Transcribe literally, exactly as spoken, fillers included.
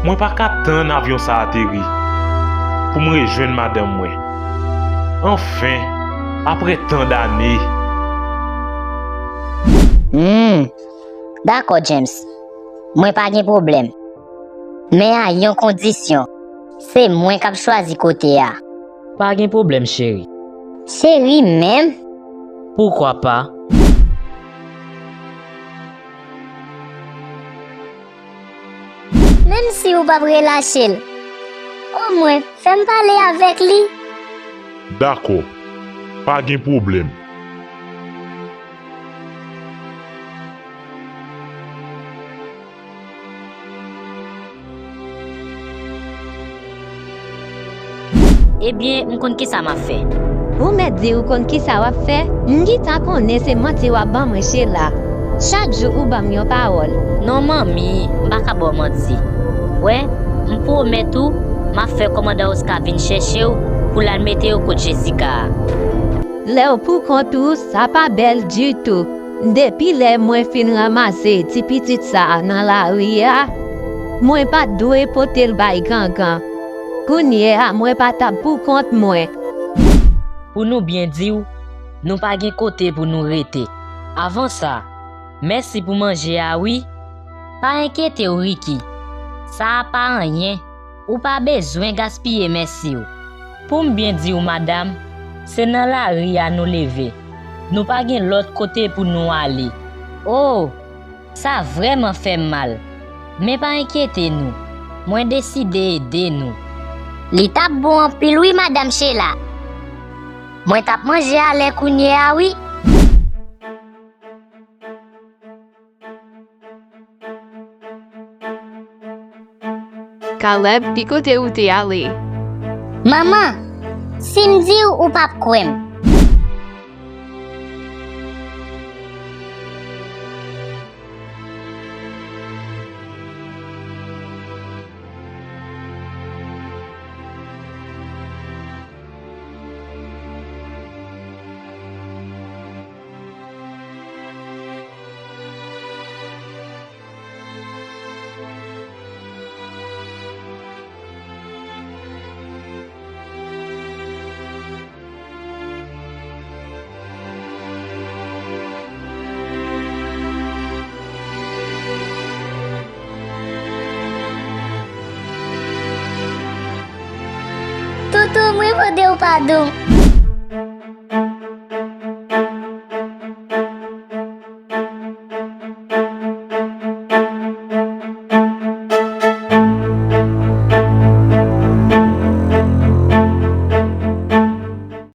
Mwen pa ka tann avyon sa ateri pou m rejwenn madanm mwen. Anfen, apre tan dane. Hmm, dakò, James. Mwen pa gen pwoblèm. Men a yon kondisyon. Se mwen k ap chwazi kote a. Pa gen pwoblèm, cheri. Cheri menm? Poukwa pa? Menm si ou p ap relache l, omwen, fè m pale avèk li. Dakò, pa gen pwoblèm. Ebyen, m konn kisa m ap fè. Ou mèt di ou konn kisa w ap fè? M gentan konnen se manti w ap ban mwen, Sheila. Chak jou ou ban m yon pawòl. Non, manmi, m pa ka ba w manti. Wè, m pwomèt ou, m ap fè kòmandan Oscar vin chèche w pou l al mete w kot Jessica a. Lè w poukont ou, sa pa bèl ditou. Depi lè mwen fin ranmase ti pitit sa a nan lari a, mwen pa t dwe pote l bay gangan. Kounye a, mwen pa t ap poukont mwen. Pou nou byen di w, nou pa gen kote pou nou rete. Avan sa, mèsi pou manje a wi. Pa enkyete w, Ricky. Sa a pa anyen. Ou pa bezwen gaspiye mèsi w. Pou m byen di w, madanm, se nan lari a nou leve. Nou pa gen lòt kote pou nou ale. O! Sa vrèman fè m mal. Men pa enkyete nou. Mwen deside ede nou. Li t ap bon anpil wi, madanm Sheila. Mwen t ap manje a lè kounye a wi. Caleb, ki kote ou te ale? Manman, si m di w, ou p ap kwè m. Toutou, mwen mande w padon.